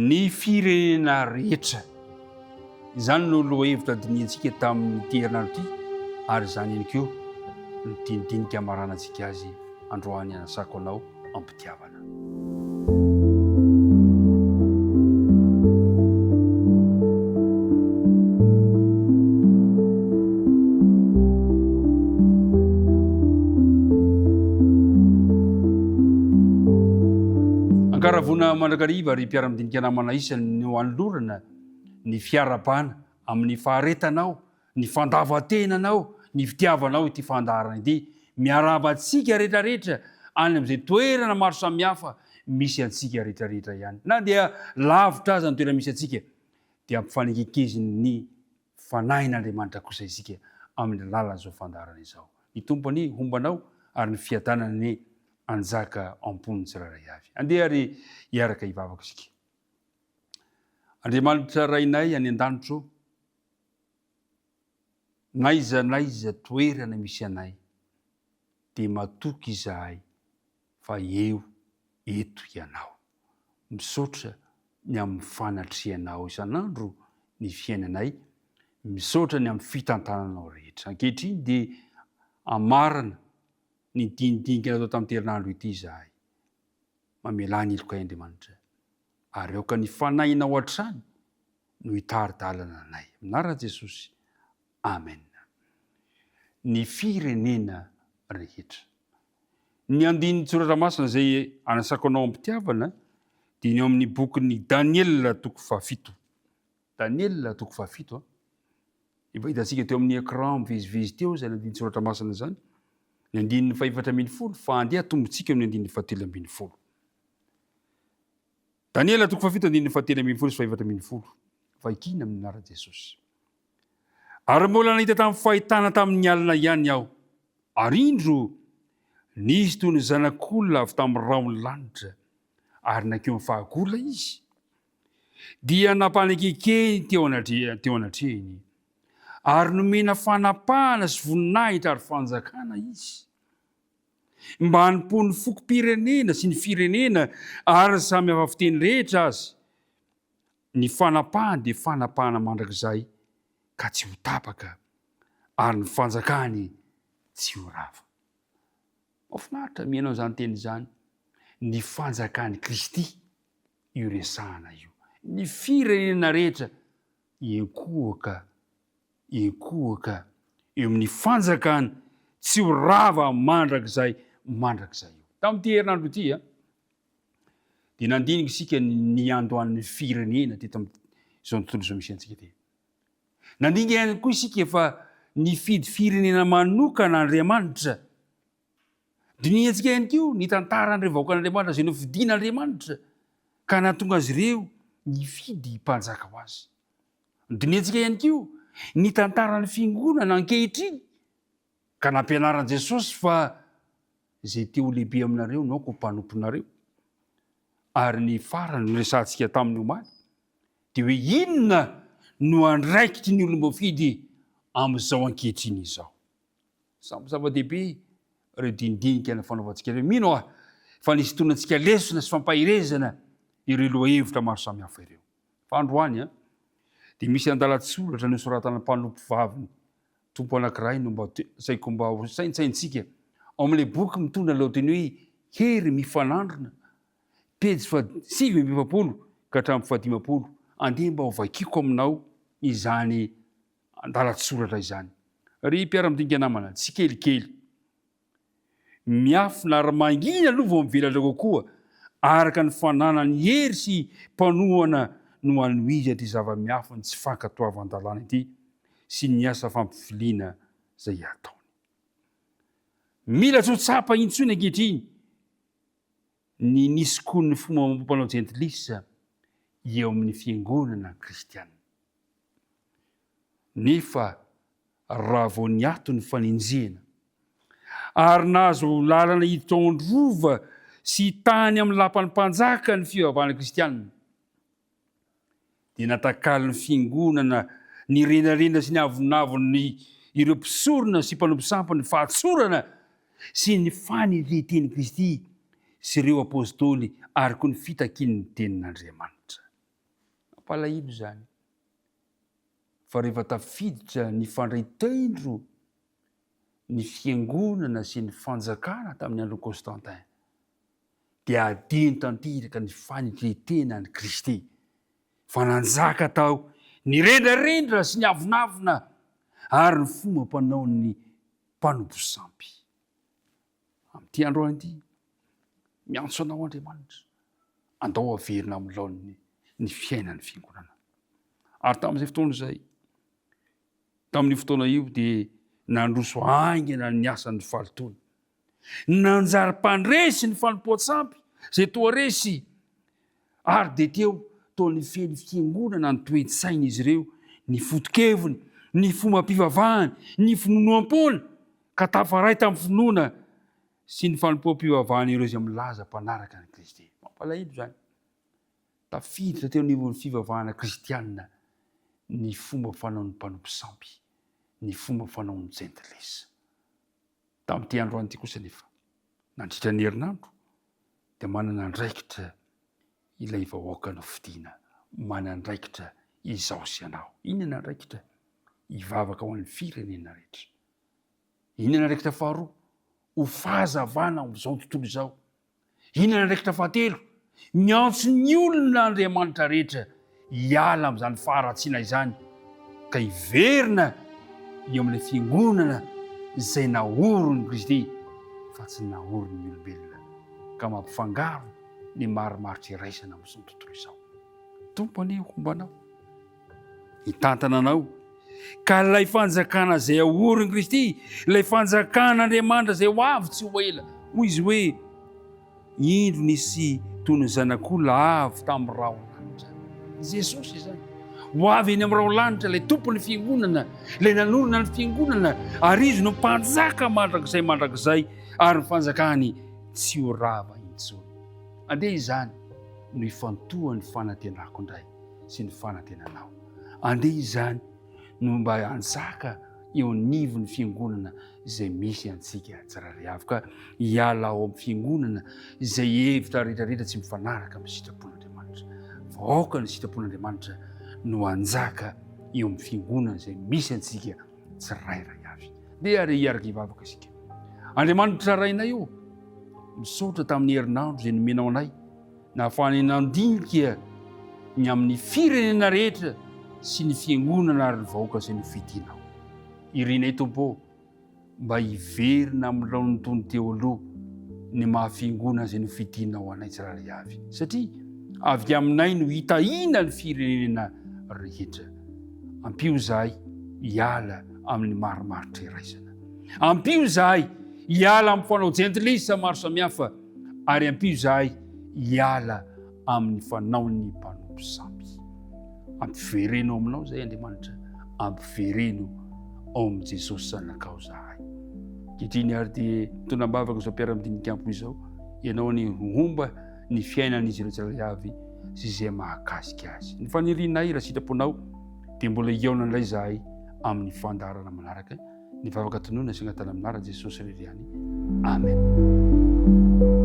Ny firenena rehetra. Izany no lohahevitra dinihantsika tamin'ity herinandro ity ary izany ihany koa no dinidinika hamaranantsika azy androany hanasako anao am-pitiavana. Ankaravona mandrakariva ry mpiara-midinika namana isany no anolorana ny fiarahabana amin'ny faharetanao, ny fandavan-tenanao, ny fitiavanao ity fandaharana ity. Miarahaba antsika rehetrarehetra any amin'izay toerana maro samihafa misy antsika rehetrarehetra ihany. Na dia lavitra aza ny toerana misy antsika dia ampifanekekezin'ny Fanahin'Andriamanitra kosa isika amin'ny alalan'izao fandaharana izao. Ny Tompo anie homba anao ary ny fiadanana anie hanjaka ao am-pon'ny tsirairay avy. Andeha ary hiaraka hivavaka isika. Andriamanitra Rainay any an-danitra ô, n'aiza n'aiza toerana misy anay dia matoky izahay fa eo eto Ianao. Misaotra ny amin'ny fanatrehanao isan'andro ny fiainanay, misaotra ny amin'ny fitantananao rehetra. Ankehitriny dia hamarana ny dinidinika natao tamin'ity herinandro ity izahay. Mamelà ny helokay Andriamanitra, ary aoka ny Fanahinao hatrany no hitari-dalana anay. Amin'ny anaran'i Jesosy, Amen. Ny firenena rehetra. Ny andinin-tsoratra masina izay anasako anao am-pitiavana dia ny ao amin'ny bokin'i Daniela toko fahafito. Daniela toko fahafito. Efa hitantsika teo amin'ny écran mivezivezy teo izany andinin-tsoratra masina izany. Ny andininy fahefatra ambin'ny folo fa andeha atombontsika amin'ny andininy fahatelo ambin'ny folo. Daniela toko fahafito andininy fahatelo ambin'ny folo sy fahefatra ambin'ny folo. Vakiana amin'ny anaran'i Jesosy. Ary mbola nahita tamin'ny fahitana tamin'ny alina ihany aho, ary indro, nisy toy ny zanak'olona avy tamin'ny rahon'ny lanitra, ary nankeo amin'ny fahagola izy. Dia nampanekekeny teo teo anatrehiny, ary nomena fanapahana sy voninahitra ary fanjakana izy, mba hanompoan'ny fokom-pirenena sy ny firenena ary ny samy hafa fiteny rehetra azy. Ny fanapahany dia fanapahana mandrakizay ka tsy ho tapaka, ary ny fanjakany tsy ho rava. Mahafinaritra mihaino an'izany teny izany. Ny fanjakan'i Kristy io resahana io. Ny firenena rehetra hiankohoka, hiankohoka eo amin'ny fanjakany tsy ho rava mandrakizay mandrakizay io. Tamin'ity herinandro ity, Dia nandinika isika ny niandohan'ny firenena teto amin'izao tontolo izao misy antsika ity. Nandinika ihany koa isika fa nifidy firenena manokana Andriamanitra. Dinihantsika ihany koa ny tantaran'ireo vahoakan'Andriamanitra izay nofidin'Andriamanitra ka nahatonga azy ireo nifidy mpanjaka ho azy. Dinihantsika ihany koa ny tantaran'ny fiangonana ankehitriny ka nampianaran'i Jesosy fa Izay te ho lehibe aminareo no aoka ho mpanomponareo. Ary ny farany noresahantsika taminy omaly dia hoe inona no andraikitry ny olom-boafidy amin'izao ankehitriny izao. Samy zava-dehibe ireo dinidinika nifanaovantsika ireo. Mino aho fa nisintonantsika lesona sy fampaherezana ireo lohahevitra maro samihafa ireo. Fa androany dia misy andalan-tsoratra nosoratan'ny mpanompovaviny Tompo anankiray no mba saiko mba ho saintsaintsika ao amin'ilay boky mitondra ny lohateny hoe Hery mifanandrina, pejy faha 49 ka hatramin'ny faha 50. Andeha mba ho vakiako aminao izany andalan-tsoratra izany. Ry mpiara-midinika namana, tsikelikely. Miafina ary mangina aloha vao mivelatra kokoa, araka ny fananany hery sy mpanohana no hanohizany ity zava-miafin'ny tsy fankatoavan-dalàna ity sy ny asa fampiviliana izay ataony. Mila tsy ho tsapa intsony ankehitriny ny nisokon'ny fomba amam-panao jentilisa eo amin'ny fiangonana kristiana. Nefa raha vao niato ny fanenjehana, ary nahazo lalana hiditra ao an-drova sy tany amin'ny lapan'ny mpanjaka ny fivavahana kristianina, dia natakalon'ny fiangonana ny rendrarendra sy ny avonavon'ny ireo mpisorona sy mpanompo sampy ny fahatsorana sy ny fanirian-tenin'i Kristy sy ireo apostoly ary koa ny fitakian'ny tenin'Andriamanitra. Mampalahelo izany fa rehefa tafiditra nifandray tendro ny fiangonana sy ny fanjakana tamin'ny andron'i Constantin, dia adino tanteraka ny fanetren-tena an'i Kristy, fa nanjaka tao ny rendrarendra sy ny avonavona ary ny fombam-panaon'ny mpanompo sampy. Amin'ity androany ity, miantso anao Andriamanitra, andao haverina amin'ny laoniny ny fiainan'ny fiangonana. Ary tamin'izay fotoana izay, tamin'io fotoana io dia nandroso haingana ny asan'ny fahalotoana. Nanjary mpandresy ny fanompoan-tsampy izay toa resy, ary dia teo toa nifehy ny fiangonana ny toe-tsain'izy ireo, ny foto-keviny, ny fombam-pivavahany, ny finoanoam-poana, ka tafaray tamin'ny finoana sy ny fanompoam-pivavahan'ireo izay milaza mpanaraka an'i Kristy. Mampalahelo izany. Tafiditra teo anivon'ny fivavahana kristianina ny fomba fanaon'ny mpanompo sampy, ny fomba fanaon'ny jentilisa. Tamin'ity androany ity kosa anefa, nandritra ny herinandro, dia manana andraikitra ilay vahoaka nofidina, manandraikitra izaho sy ianao. Inona ny andraikitra? Hivavaka ho an'ny firenena rehetra. Inona ny andraikitra faharoa? Ho fahazavana amin'izao tontolo izao. Inona ny andraikitra fahatelo? Miantso ny olona Andriamanitra rehetra hiala amin'izany faharatsiana izany ka hiverina eo amin'ilay fiangonana izay naorin'i Kristy fa tsy naorin'ny olombelona ka mampifangaro ny marimaritra iraisana amin'izao tontolo izao. Tompo anie homba anao. Hitantana anao. Ka ilay fanjakana izay aorin'i Kristy, ilay fanjakan'Andriamanitra izay ho avy tsy ho ela. Hoy izy hoe, Indro nisy toy ny zanak'olona avy tamin'ny rahon-lanitra. Jesosy izany. Ho avy eny amin'ny rahon-lanitra ilay tompon'ny fiangonana, ilay nanorina ny fiangonana, ary izy no mpanjaka mandrakizay mandrakizay, ary ny fanjakany tsy ho rava intsony. Andeha izany no ifantohan'ny fanantenako indray. sy ny fanantenanao. Andeha izany no mba hanjaka eo anivon'ny fiangonana izay misy antsika tsirairay avy ka hiala ao amin'ny fiangonana izay hevitra rehetrarehetra tsy mifanaraka amin'ny sitrapon'Andriamanitra. Fa aoka ny sitrapon'Andriamanitra no hanjaka eo amin'ny fiangonana izay misy antsika tsirairay avy. Ndeha ary hiaraka hivavaka isika. Andriamanitra Rainay ô, misaotra tamin'ny herinandro izay nomenao anay. Nahafahany nandinika ny amin'ny firenena rehetra sy ny fiangonana ary ny vahoaka izay nofidinao. Irinay Tompo ô, mba hiverina amin'ny laoniny toy ny teo aloha ny maha fiangonana izay nofidinao anay tsirairay avy, satria avy aminay no hitahiana ny firenena rehetra. Ampio izahay hiala amin'ny marimaritra iraisana. Ampio izahay hiala amin'ny fanao jentilisa maro samihafa. ary ampio izahay hiala amin'ny fanaon'ny mpanompo sampy. Ampivereno aminao izay Andriamanitra, ampivereno ao amin'i Jesosy Zanakao izahay. Ankehitriny ary dia mitondra am-bavaka izao mpiara-midinika amiko izao, ianao anie homba ny fiainan'izy ireo tsirairay avy sy izay mahakasika azy. Ny fanirianay raha sitraponao dia mbola hihaona indray izahay amin'ny fandaharana manaraka. Ny vavaka tononina sy angatahana amin'ny anaran'i Jesosy irery ihany. Amen.